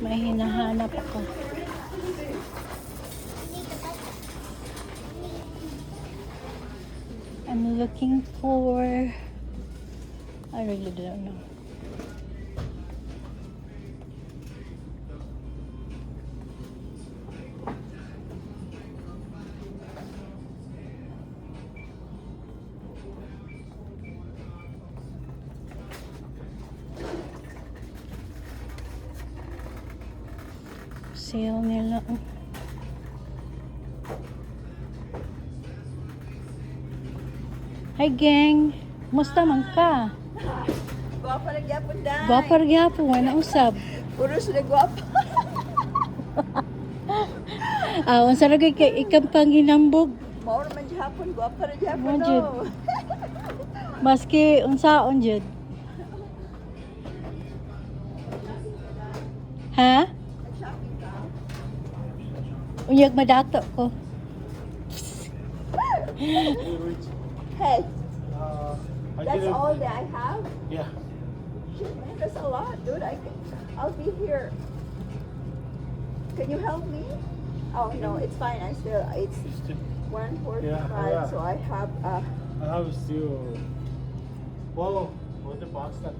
May hinahanap ako. I'm looking for, I really don't know. Sale nila, oh. Hi, gang! Musta man ka? Gwapa na gyapon, day. Gwapa ra gyapon, wala usab. Puro sila gwapa. Ah, unsa ra gyud kay ikang panghinambog? Mao ra man gyapon, gwapa ra gyapon. Mao jud. No. Maski unsaon jud. Ha? Nag-shopping ka? Unyag madato ko. Hey, I that's didn't- all that I have? Yeah. Shit, man, that's a lot, dude. I'll be here. Can you help me? Oh no, it's fine. I still it's Still, 1:45, so I have I have still. Whoa, what the box that?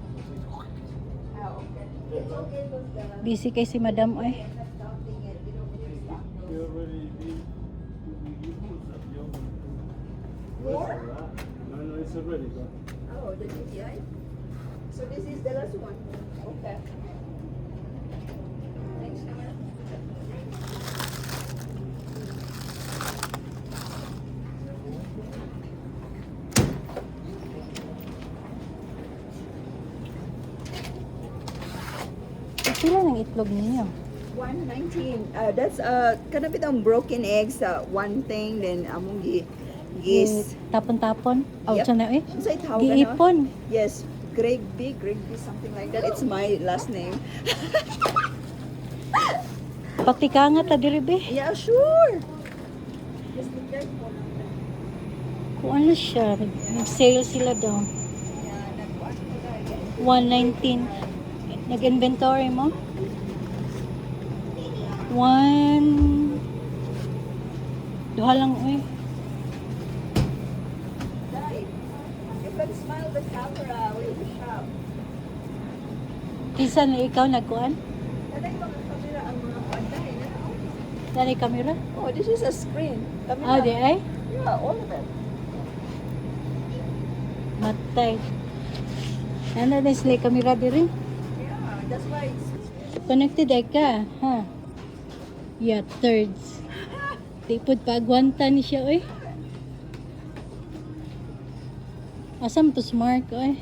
Oh, okay. It's okay, 'cause the Busy kay si Madam oy. I'm not counting it. You don't need stock. You already be. You put that young. More? No, it's already gone. Oh, the GTI. So this is the last one. Okay. Thanks, naman. Pila ng itlog ninyo? 119. That's kana bitong broken eggs, one thing, then among gi gis. Eh, tapon-tapon. Oh, Yep. na eh. Unsay tawag ano? Giipon. Yes, Greg B, Greg B, something like that. It's my last name. Pati ka nga ta diri be. Yeah, sure. Just be careful. Kung ano siya, nag-sale sila daw. Yeah, nagkuan ko dahil. 119. Nag-inventory mo? One. Duha lang, uy. Dai, you can smile the camera with the shop. Kinsa na ikaw nagkuan? Kanay mga camera ang mga kuan dai na. Dali kamera? Oh, this is a screen. Camera. Ah, di ay? Yeah, all of it. Matay. Ano na sila kamera diri? Yeah, that's why it's Connected ay ka, ha? Yeah, thirds. Di pud paagwanta ni siya, oy. Asa mo to smart, oy?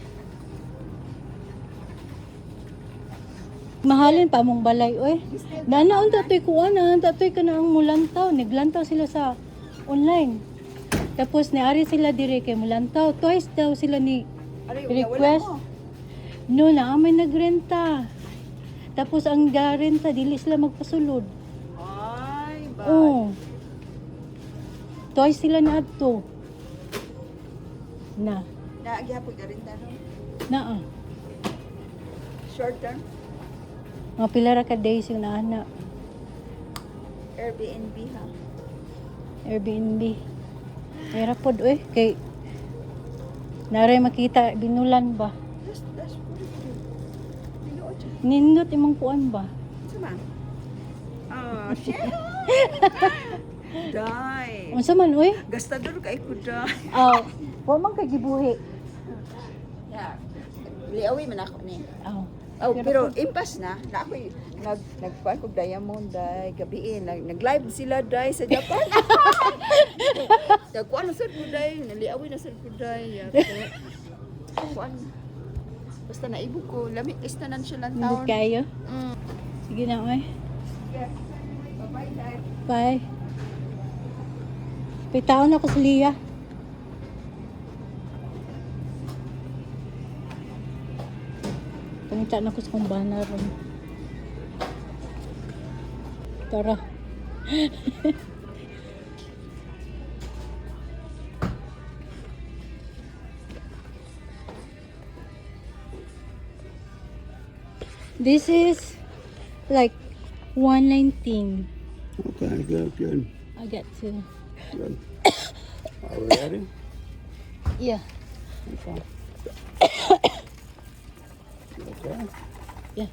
Mahalin pa mong balay, oy. Dana unta toy kuan na, unta toy kana ang mulantaw, naglantaw sila sa online. Tapos niari sila dire kay mulantaw. Twice daw sila ni Aray, wala request. mo. No, na may nagrenta. Tapos ang garenta dili sila magpasulod. Ay, ba. Oo. Twice sila na adto. Na. Naagyapon ka rin tanong. Naa. Short term, Mga pila ra ka days yung naana. Airbnb ha. Airbnb. Ay pod oy kay naray makita binulan ba. That's pretty good. Tinuod siya. Nindot imong kuan ba? Sama. Ah, shit. Dai. Unsa man oy? Gastador kay ko dai. Aw, wa man kay gibuhi. Yeah. Liawi man ako ni. Aw. Oh, pero impas na. Na ako'y nagkuan kog diamond dai gabi eh. Nag live sila dai sa Japan. Nagkuan na sad ko dai, naliawi na sad ko dai. Yeah, kuan. Basta naibog ko, lami is tanan siya lang Nindot taon. kayo. Sige na oy. Yeah. Bye-bye, dai. Bye. Pitaon ako sa Lia. Pangita na ko sa kong banner ron. Tara. This is like 119. Okay, good, good, I get two. Good. Are we ready? Yeah. Okay. Okay. Yeah.